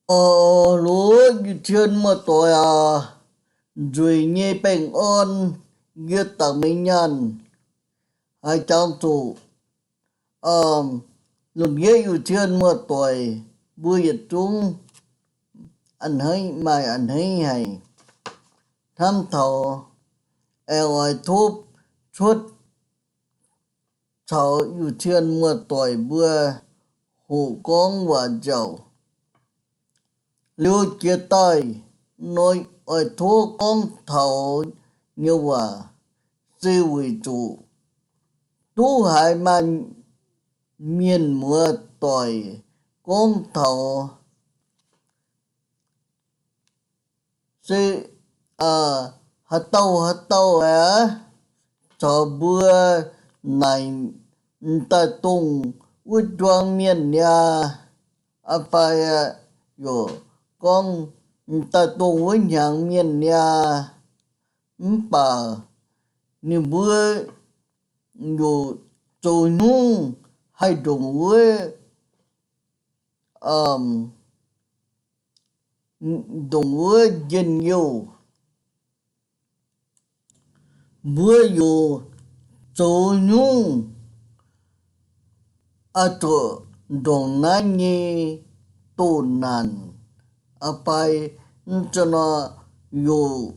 Orv, loz yiu cien muoz-doic aac, nzueic nyei baengh orn yie dangc meih nyaanh. Haaix jangx zuqc lungh ndiev yiu cien muoz-doic mbuo yietc zungv maaih a'hneiv haic. Hnamv taux aengx oix tov cuotv caux yiu cien muoz-doic mbuo hoqc gorngv waac nziaauc. Liuz jiex daaih nor, oix tov gorngv taux nyei waac se weic zuqc duqv haiz maaih mienh muoz-doic gorngv taux se haaix dauh haaix dauh aqv, caux mbuo naaic m'daaih dongh wuov njuang mienh niaa, fai yaac gorngv m'daaih dongh wuov hnyangx mienh niaa, mv baac ninh mbuo yaac zoux hnyungv haih ndongc wuov, ndongc wuov njien-youh. Mbuo yaac zoux hnyungv oix zuqc ndongc naaiv nyei doh naanc fai, mv zeiz nor, yaac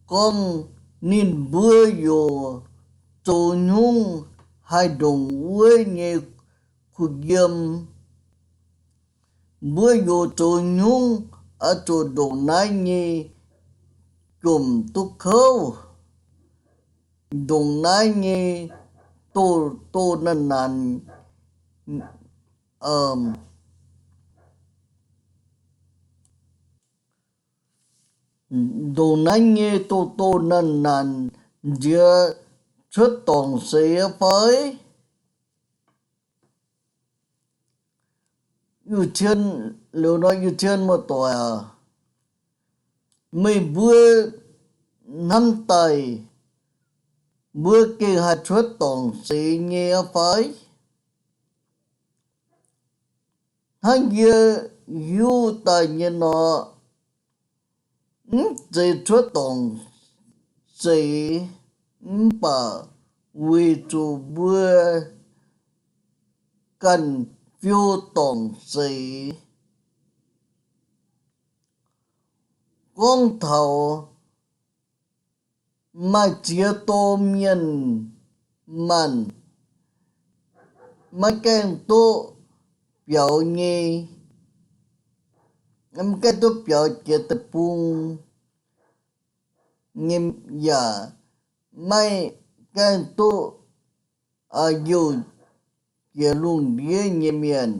gorngv ninh mbuo yaac zoux hnyungv haih ndongc wuov nyei kuh yiem. Mbuo yaac zoux hnyungv oix zuqc ndongc naaiv nyei jomc duqv kouv, ndongc naaiv nyei doh doh naanc naanc, ndongc naaiv nyei doh doh naanc naanc nziex cuotv dorngc seix fai? Yiu cien, liuz nor yiu cien muoz-doic aac, meih mbuo hnamv daaih mbuo gengh haih cuotv dorngc seix nyei fai? Hnangv yie hiuv daaih nyei nor, mv zeiz cuotv dorngc seix, mv baac weic zuqc mbuo ganh fiou dorngc seix. Gorngv taux maaih ziex dorh mienh maanh maiv gaengh duqv biaux nyei, maiv gaengh duqv biaux jiex deic-bung nyei, yaac maiv gaengh duqv youh jiex lungh ndiev nyei mienh,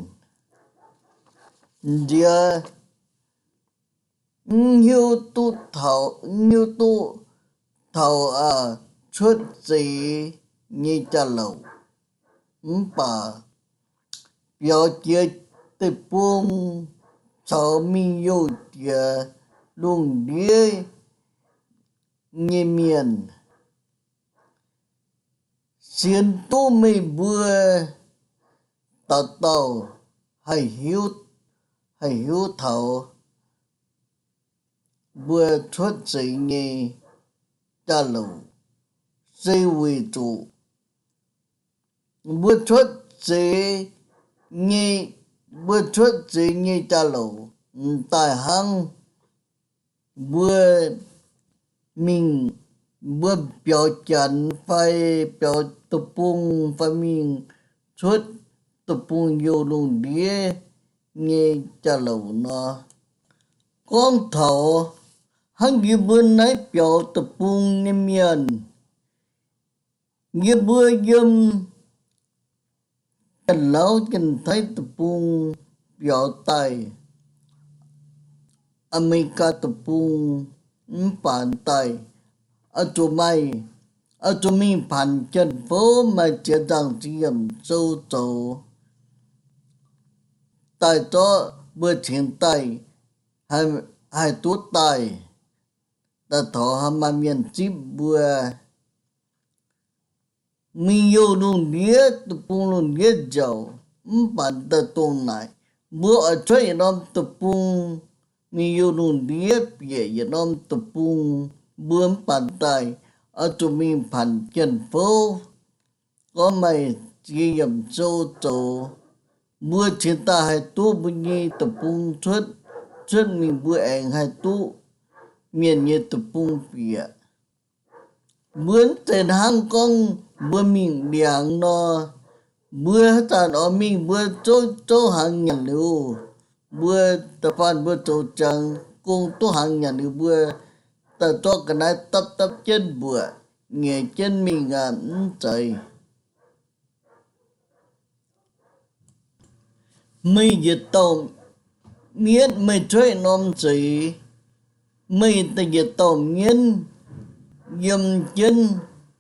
nziex mv hiuv duqv taux, mv hiuv duqv taux cuotv seix nyei jauv-louc, mv baac biaux jiex deic-bung caux mingh youh jiex lungh ndiev nyei mienh. Sienx duqv meih mbuo dauh dauh haih hiuv, haih hiuv taux mbuo cuotv seix nyei jauv-louc, se weic zuqc mbuo cuotv seix nyei, mbuo cuotv seix nyei jauv-louc m'daaih hnangv mbuo mingh, mbuo biaux janx fai biaux deic-bung fai mingh cuotv deic-bung youh lungh ndiev nyei jauv-louc nor. Gorngv taux hnangv yie mbuo naaiv biaux deic-bung nyei mienh, yie mbuo yiem Janx-Lauv Janx-Taiv deic-bung biaux daaih, Aa^me^li^gaa deic-bung mv baac daaih, oix zuqc maaih, oix zuqc mingh paanx janx-fouv, maaih ziex nzangc ziex yiemc sou zoux daaih zorqv mbuo cingx daaih haih duqv daaih. Daaih taux haaix maaih mienh zipv mbuo mingh youh lungh ndiev, deic-bung lungh ndiev nziaauc, mv baac daaih dongh naaic, Mbuo oix cuotv yietc norm deic-bung, mingh yungh lungh ndiev bieqc yietc norm deic-bung, mbuo mv baac daaih oix zuqc mingh paanc jien-fouv, gorngv maaih ziex yiemc sou zoux, mbuo cingx daaih haih duqv mbuo nyei deic-bung cuotv, cuotv mingh mbuo aengx haih duqv mienh nyei deic-bung bieqc. Mbuo mv zeiz hnangv gorngv mbuo mingh ndiangx nor, mbuo haaix zanc oix mingh mbuo zouv, zouv hnaangx nyanc liuz, mbuo da'faanh mbuo zoux ziangx gong duqv hnaangx nyanc liuz, mbuo daaih zorqv ga'naaiv dapv dapv jienv mbuoqc, nyeic jienv mingh aqv, mv zeiz. Meih yietc dauh mienv, meih cuotv norm seix, meih daaih yietc dauh mienv yiem jienv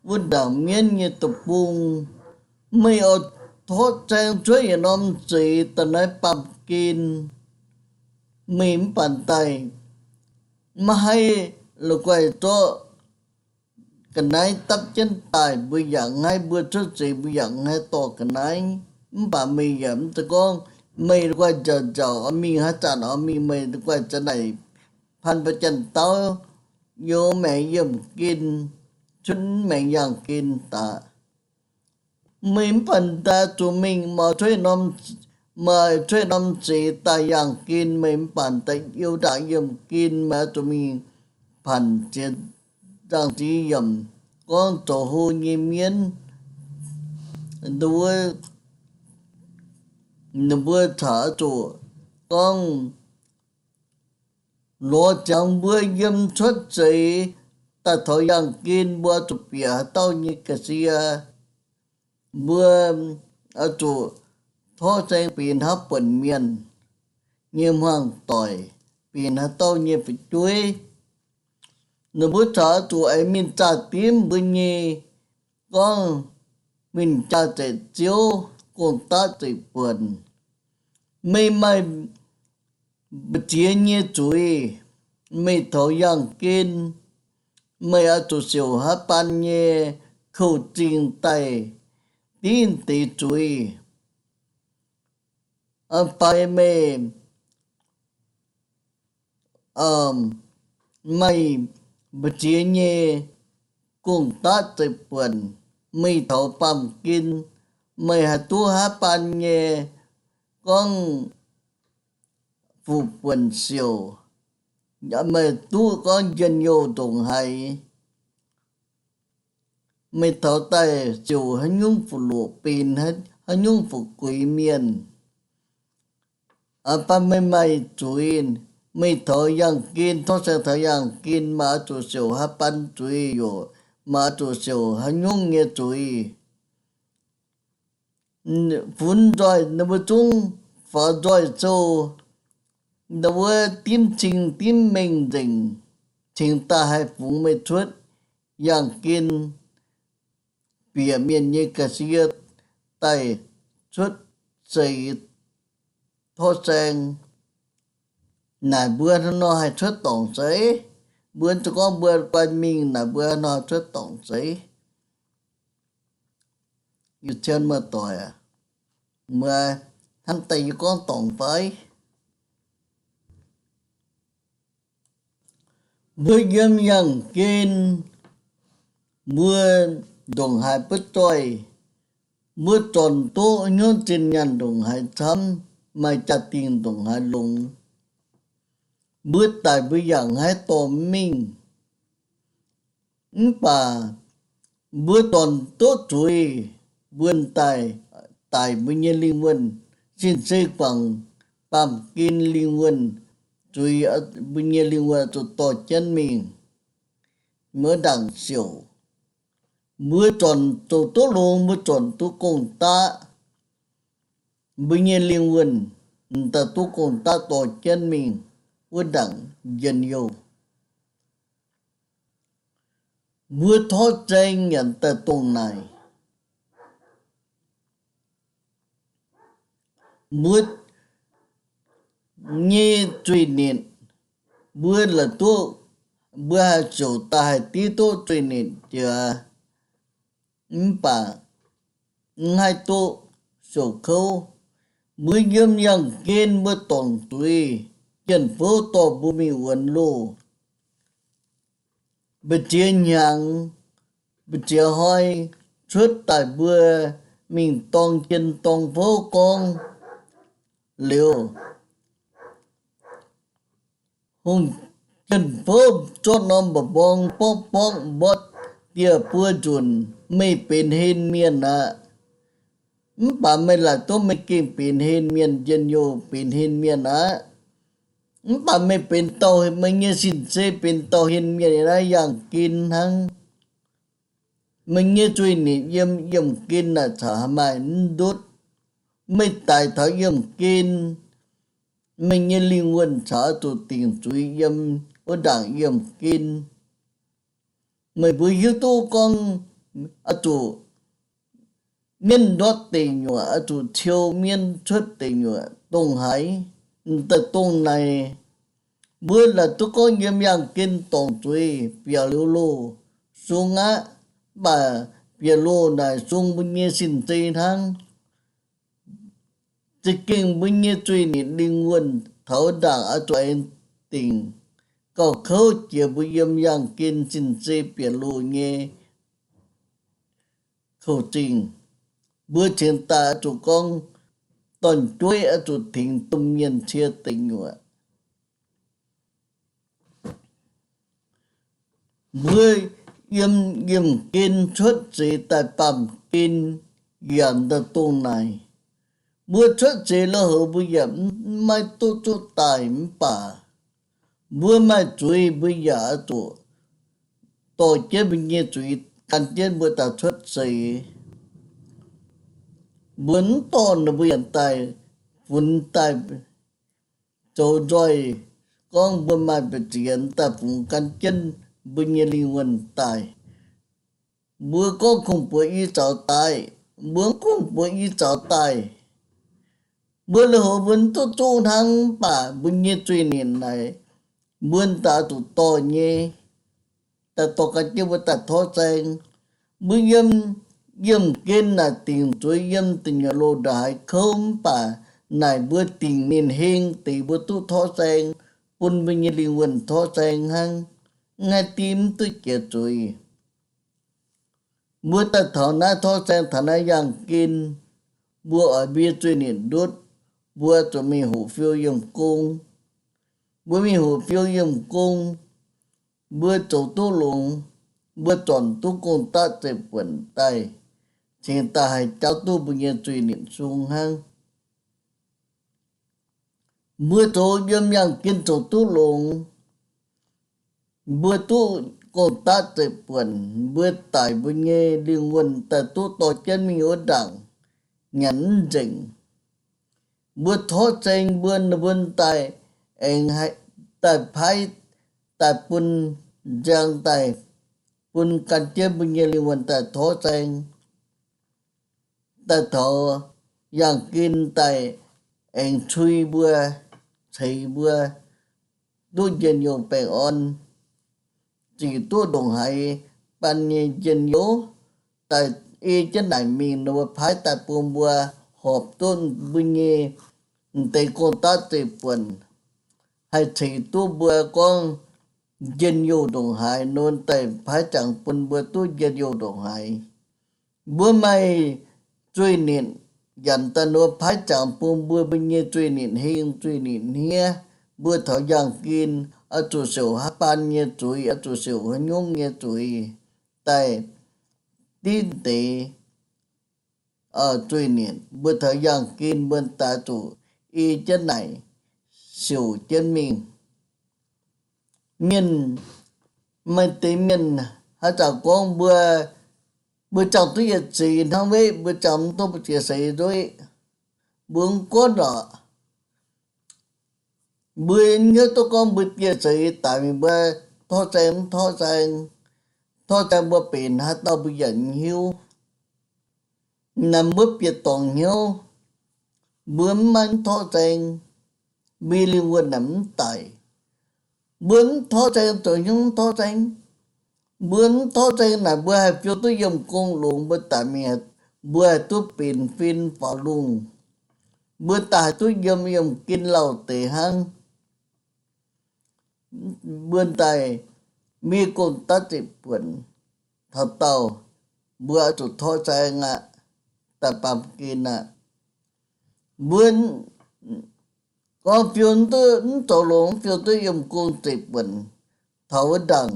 wuov ndaangc mienv nyei deic-bung. Meih oix torqv zaeng cuotv yietc norm seix daaih naaiv baamh gen. Meih mv baac daaih maiv haih la'guaih zorqv ga'naaiv dapv jienv daaih. Mbuo yaac haih, mbuo cuotv seix mbuo yaac haih dorh ga'naaiv. Mv baac meih yaac mv zeiz gorngv meih la'guaih nziaauc nziaauc oix mingh, haaix zanc oix mingh, meih la'guaih zanc naaic paan ba'janh dauh youz maengx yiemh gen, cuotv maengx yaangh gen daaih. Meih mv baac daaih zuqc mingh, maaih cuotv norm, maaih cuotv norm seix daaih yaangh gen, meih mv baac daaih youz ndaangc yiemh gen, meih oix zuqc mingh paanc ziex, zaangh ziex yiemc, gorngv zoux hlo nyei mienv, ninh mbuo caux oix zuqc gorngv lorz ziangx mbuo yiem cuotv seix daaih taux yaangh gen, mbuo oix zuqc bieqc haaix dauh nyei ga'sie. Mbuo oix zuqc torqv saeng benx hnangv buonc mienh nyei hmuangv doic, benx haaix dauh nyei fu'jueiv. Ninh mbuo caux oix zuqc aengx mingh zaah dimv mbuo nyei, gorngv mingh jaa zeic ziouv, gong-daqv zeic buonc. Meih maaih mbu'ziex nyei zuiz, meih taux yaangh gen, meih oix zuqc siouc haaix baan nyei kouv-zingh daaih div deix zuiz. Fai meih maaih mbu'ziex nyei gong-daqv zeic buonc, meih taux baamh gen, meih haih duqv haaix baan nyei gorngv fu'buonc siouc, meih duqv gorngv njien-youh ndongc haaix, meih taux daaih siouc haaix nyungc fu'loqc benx haaix nyungc fu'gueix mienh. Aa, baac meih maaih zuiz, meih taux yaangh gen, torqv saeng taux yaangh gen, maaih oix zuqc siouc haaix baan zuiz yaac maaih oix zuqc siouc haaix nyungc nyei zuiz. Funx nzoih ninh mbuo zungv faaux nzoih sou, ninh wuov dimv cing dimv mengh nzengc, cingx daaih haih fungx meih cuotv yaangh gen bieqc mienh nyei ga'sie daaih cuotv seix torqv saeng. Naaic mbuo hnangv nor haih cuotv dorngc seix? Mbuo zuqc gorngv mbuo guai mingh naaic mbuo hnangv nor haih cuotv dorngc seix? Yiu cien muoz-doic aac, meih hnamv daaih yie gorngv dorngc fai? Mbuo yiem yaangh gen, mbuo ndongc haaix butv zoih, mbuo zornc duqv hnyouv zinh nyaanh ndongc haaix camv, maaih jaa-dingh ndongc haaix longx, mbuo daic mbuo yaac haih dorh mingh. Mv baac mbuo zornc duqv zuiz, mbuo daaih, daic mbuo nyei lingh wuonh sin-sei guangc baamh gen lingh wuonh zuiz, mbuo nyei lingh wuonh zuqc dorh jienv mingh wuov ndaangc siouc. Mbuo zornc zoux duqv longx, mbuo zornc duqv gong-daqv, mbuo nyei lingh wuonh m'daaih duqv gong-daqv dorh jienv mingh wuov ndaangc njien-youh. Mbuo torqv zaeng nyanc daaih dongh naaic. Mbuo nyei zuiz-nitc, mbuo la'duqv, mbuo haih siouc daaih haih div duqv zuiz-nitc jiex, mv baac mv haih duqv siouc kouv. Mbuo yiem yangh gen mbuo dorngc zuiz, jien-fouv dorh mbuo mingh wuonx loh. Mbu'ziex hnyangx, mbu'ziex hnoi, cuotv daaih mbuo mingh dorng jien dorng fouv gorngv liuz, hungh jien-fouv zorqv norm mba'mborng borqv borqv mborqv dieh buo nzunc, meih benx hlen mienh aqv. Mv baac meih laaic duqv meih gengh benx hlen mienh, njien-youh benx hlen mienh aqv. Mv baac meih benx dauh, meih nyei sin-zei benx dauh hlen mienh yiem naaiv yangh gen hnangv. Meih nyei zuiz-nitc yiem yiemh gen naaic caux haaix maaih mv ndutv. Meih daic taux yiemh gen, meih nyei lingh wuonh caux oix zuqc dingc zuiz yiem wuov ndaangc yiemh gen. Meih mbuo hiuv duqv gorngv oix zuqc mienv ndortv deic nyuoqc, oix zuqc ciou mienv cuotv deic nyuoqc dongh haaix, daaih dongh naaic. Mbuo laaic duqv gorngv yiem yangh gen dorngc zuiz, bieqc liuz loh, sung aqv. Mv baac bieqc loh naaic sung mbuo nyei sin-zei hnangv. Za'gengh mbuo nyei zuiz-nitc lingh wuonh taux ndaangc oix zuqc aengx dingc gauh kouv jiex mbuo yiem yangh gen sin-zei bieqc loh nyei kouv zingh. Mbuo cingx daaih oix zuqc gorngv dorn-jueiv oix zuqc tengx domh mienh cie deic nyuoqc. Mbuo yiem yiemh gen cuotv seix daaih baamh gen yaac daaih dongh naaic. Mbuo cuotv seix lui-houx mbuo yaac maiv duqv zuqv daaih mv baac mbuo maaih zuiz mbuo yaac oix zuqc dorh jienv mbuo nyei zuiz gan jienv mbuo daaih cuotv seix. Mbuo mv dorh ninh mbuo yaac daaih funx daaih zoux nzoih gorngv mbuo maaih mbu'ziex daaih fungx gan jienv mbuo nyei lingh wuonh daaih. Mbuo gorngv kungx-buoz i zaux daaih, mbuo mv kungx-buoz i zaux daaih. Mbuo lui-houx mbuo mv duqv zuqv hnangv mv baac mbuo nyei zuiz-nitc naaic, mbuo daaih zuqc dorh nyei, daaih dorh gan jienv mbuo daaih torv saeng. Mbuo yiem yiemh gen naaic dingc zuiz yiem deic nyuoqc loh ndongc haaix kouv mv baac naaic mbuo dingc ninh heng deix mbuo duqv torv saeng, bun mbuo nyei lingh wuonh torv saeng hnangv, mv haih dimv duqv jiex zuiz. Mbuo daaih taux naaiv torv saeng taux naaiv yangh gen, mbuo oix mbuo nyei zuiz-nitc ndutv, mbuo zuqc mingh hoqc fiou yiemh gong. Mbuo mingh hoqc fiou yiemh gong, mbuo zoux duqv longx, mbuo zornc duqv gong-daqv zeiv-buonc daaih, cingx daaih haih jaauv duqv mbuo nyei zuiz-nitc sung hnangv. Mbuo zoux yiem yangh gen zoux duqv longx, mbuo duqv gong-daqv zeiv-buonc, mbuo daic mbuo nyei lingh wuonh daaih duqv dorh jienv mingh wuov ndaangc nyanc mv nzengc. Mbuo torv saeng mbuo, ninh mbuo daaih aengx daaih paaiv daaih bun nziang daaih bun gan jienv mbuo nyei lingh wuonh daaih torv saeng, daaih taux yangh gen daaih aengx cui mbuo, ceix mbuo duqv njien-youh baengh orn, zic duqv ndongc haaix baan nyei njien-youh, daaih ei jienv naaic mingh nor, mbuo paaiv daaih bun mbuo horpc duqv mbuo nyei m'deix gong-daqv zeiv-buonc, haih ceix duqv mbuo gorngv njien-youh ndongc haaix nor, daaih paaiv jangx bun mbuo duqv njien-youh ndongc haaix. Mbuo maaih zuiz-nitc nyanc daaih nor, paaiv jangx bun mbuo, mbuo nyei zuiz-nitc heng, zuiz-nitc hniev. Mbuo taux yangh gen oix zuqc siouc haaix baan nyei zuiz, oix zuqc siouc haaix nyungc nyei zuiz daaih div deix zuiz-nitc. Mbuo taux yangh gen mbuo daaih zuqc ei jienv naaic siouc jienv mingh. Mienh, maaih deix mienh haaix zanc gorngv mbuo, mbuo ziangh duqv yietc seix hnangv weqv, mbuo ziangh mv duqv mbu'ziex seix nzueiv, mbuo mv gunv lorqc. Mbuo hnyouv duqv gorngv mbuo dieh seix daic mingh mbuo torv saeng mv torv saeng, torv saeng mbuo benx haaix dauh mbuo yaac mv hiuv. Naaic mbuo bieqc dorngc hnyouv, mbuo mv maaih mv torv saeng, mbuo lingh wuonh naaic mv daic. Mbuo mv torv saeng zoux hnyouv mv torv saeng. Mbuo mv torv saeng naaic mbuo haih fiou duqv yiem gong longx, mbuo daic mingh mbuo haih duqv benx fen faaux lungh. Mbuo daaih haih duqv yiem, yiem gen lauh deix hnangv. Mbuo daaih mingh gong-daqv zeiv-buonc taux daauh, mbuo oix zuqc torqv saeng aqv, daaih baamh gen aqv. Mbuo gorngv fiou duqv mv zoux longx, fiou duqv yiem gong zeiv-buonc taux wuov ndaangc,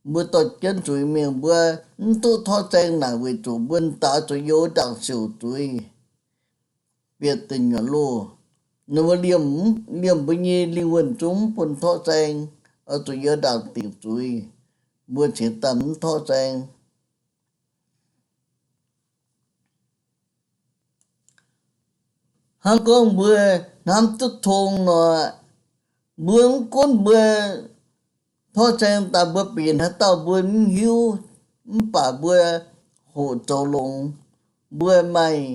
mbuo dorh jienv zuiz mingh, mbuo mv duqv torqv saeng naaic weic zuqc mbuo daaih zuqc yiem wuov ndaangc siouc zuiz, bieqc deic nyuoqc loh. Ninh mbuo liemh, liemh mbuo nyei lingh wuonh zungv mv bun torqv saeng, oix zuqc yiem ndaangc dingc zuiz, mbuo cingx daaih mv torqv saeng. Hnangv gorngv mbuo hnamv duqv tong nor, mbuo mv gunv mbuo torqv saeng daaih mbuo benx haaix dauh mbuo mv hiuv, mv baac mbuo hoqc zoux longx, mbuo maaih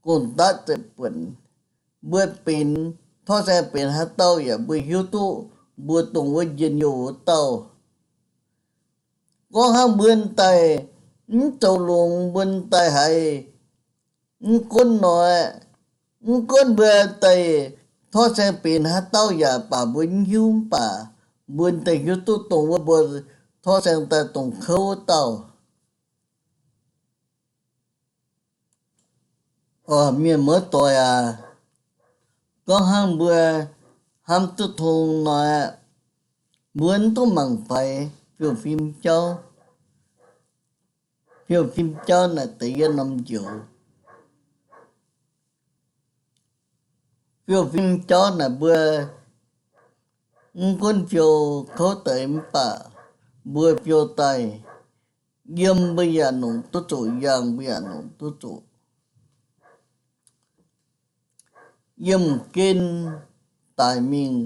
gong-daqv zeiv-buonc, mbuo benx, torqv saeng benx haaix dauh yaac mbuo hiuv duqv mbuo dongh wuov njien-youh wuov dauh. Gorngv hnangv mbuo daaih mv zoux longx, mbuo daaih haiz mv gunv nor, mv gunv mbuo daaih torqv saeng benx haaix dauh yaac baac mbuo mv hiuv, mv baac mbuo daaih hiuv duqv dongh wuov mbuo torqv saeng daaih dongh kouv wuov dauh. Orqc, mienh muoz-doic aac, gorngv hnangv mbuo hnamv duqv tong nor, mbuo mv duqv mangc faix fiou fim jauv. Fiou fim jauv naaic deix yietv norm njoux. Fiou fim jauv naaic mbuo mv gunv fiou kouv deix mv baac mbuo fiou daaih, yiem mbuo yaac nongc duqv zuqc, yangh mbuo yaac nongc duqv zuqc. Yiemh gen daic mingh,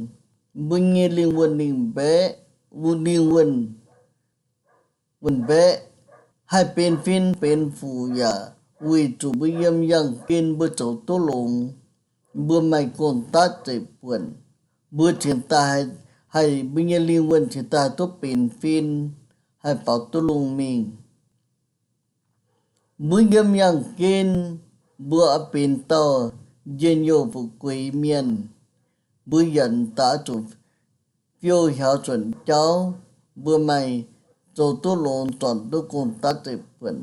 mbuo nyei lingh wuonh lingh mbaeqv, lingh wuonh wuonh mbaeqv, haih benx fin benx fuc yaac weic zuqc mbuo yiem yangh gen mbuo zoux duqv longx, mbuo maaih gong-daqv zeiv-buonc, mbuo cingx daaih haih, haih mbuo nyei lingh wuonh cingx daaih duqv benx fin, haih faaux duqv lungh mingh. Mbuo yiem yangh gen, mbuo oix benx dauh njien-youh fu'jueiv mienh, mbuo yaac daaih zuqc fiou hiaaux zuonc jauv, mbuo maaih zoux duqv longx, zornc duqv gong-daqv zeiv-buonc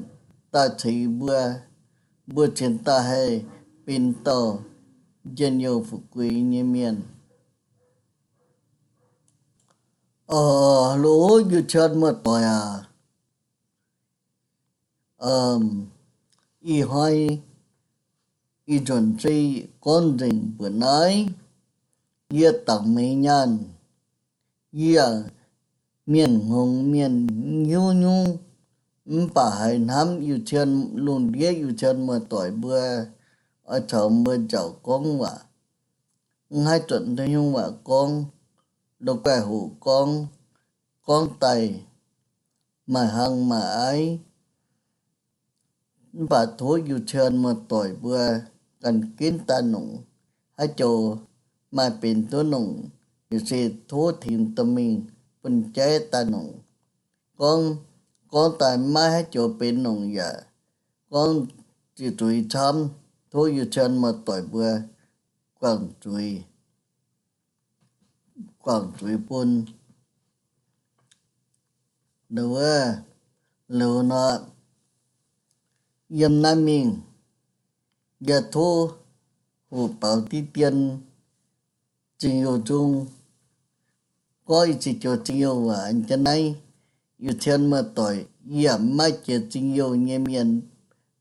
daaih ceix mbuo, mbuo cingx daaih haih benx dauh njien-youh fu'jueiv nyei mienh. Orqc, loz-yiuc cien muoz-doic aac, ih hnoi ih nzunc se gorngv nzengc mbuoqc naaiv. Yie dangc meix nyaanh, yie mienh hngongx mienh hiuv nyungc, mv baac haiz hnamv yiuc cien, lungh ndiev yiuc cien muoz-doic mbuo oix caux mbuo nziaauc gorngv waac, mv haih zuotc duqv nyungc waac gorngv, la'guaih hoqc gorngv, gorngv daaih maaih hlang maaih aiv. Mv baac tov yiuc cien muoz-doic mbuo ganh ginv daaih nongc, haaix joux maaih benx duqv nongc, yaac se tov tengx dorh mingh bun jaiv daaih nongc. Gorngv, gorngv daaih maiv haaix joux benx nongc yaac gorngv ziqc zuiz camv, tov yiuc cien muoz-doic mbuo guangc zuiz, guangc zuiz bun. Wuov, liuz nor, yiem naaiv mingh, yie tov hoqc baaux diqv dien Zingh Youh Nzung gorngv i cin joux Zingh Youh waac jienv naaiv. Yiuc cien muoz-doic yie maiv jiex Zingh Youh nyei mienh,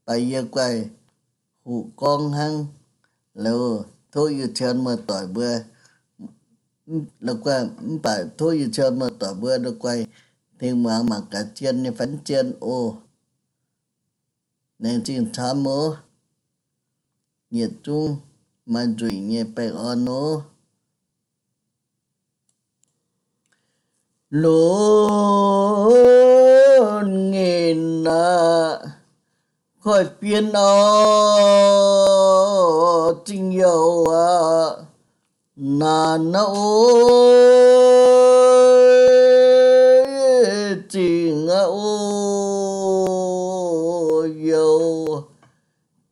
baac yie guaih hoqc gorngv hnangv. Liuz tov yiuc cien muoz-doic mbuo, la'guaih, mv baac tov yiuc cien muoz-doic mbuo la'guaih tengx muangx mangc gaax zien nyei fai mv zien oc. Laengz zingh camv oc. Yietc zungv maaih nzueic nyei baengh orn oc. Longx nqenc aqv, koiv-fien oc, Zingh Youh aac, naanc aqv oc, zingh aqv oc, Youh.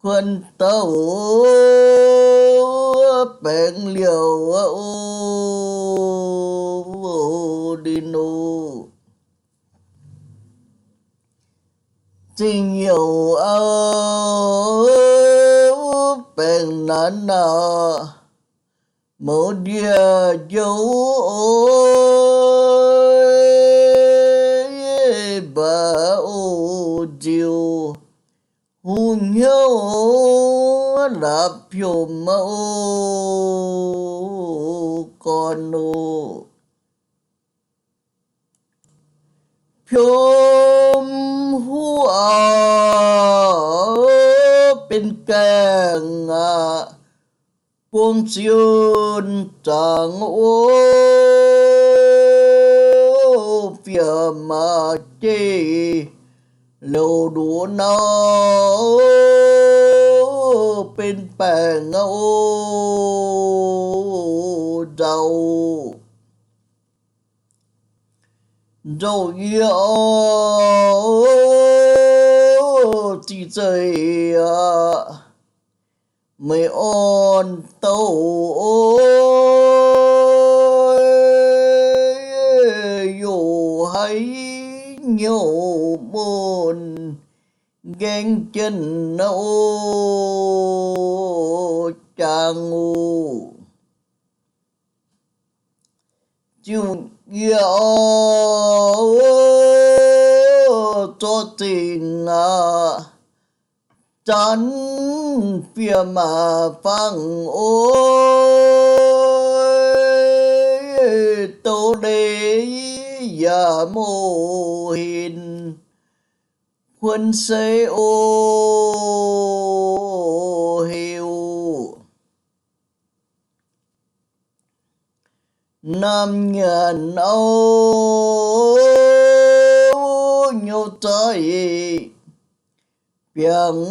kuonx douh baengx liouh o, linh o. Zingh youh o, baengx naanc naauh, mouz ndie-njoux o, baac o nziux hungh hnyouv laapv piom o, gorn o. Piom huv aac, benx gaengh aqc, buang ziun zaangc o, fiev maac jeiv liouc nduqc nau, benx baengc o, nzauh nzauh yie o, ziqc zeiz aqv, meih orn douh o, youz haiz hnyouv mun nqaengv jienv o, jangx o. Ziouc yie o, zorqv zingh aqv, zanc fiev maac fangx o, douz leiz yaac mouc hinc, kuonx seix o, heuc Naamh nyanc o, nyouz zaaix biangh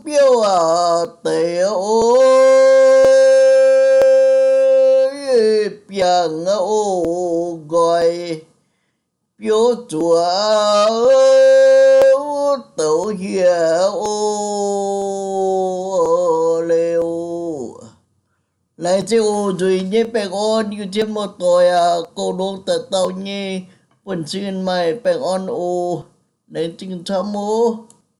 biouv aac deix o, biangh o, nqoi biouv zuoqc douz hieh o, leiz o. Laengz zingh oc. Nzueic nyei baengh orn, yie zien muoz-doic aac, goux longx daaih dauh nyei, buonv-sin maaih baengh orn oc. Laengz zingh camv oc.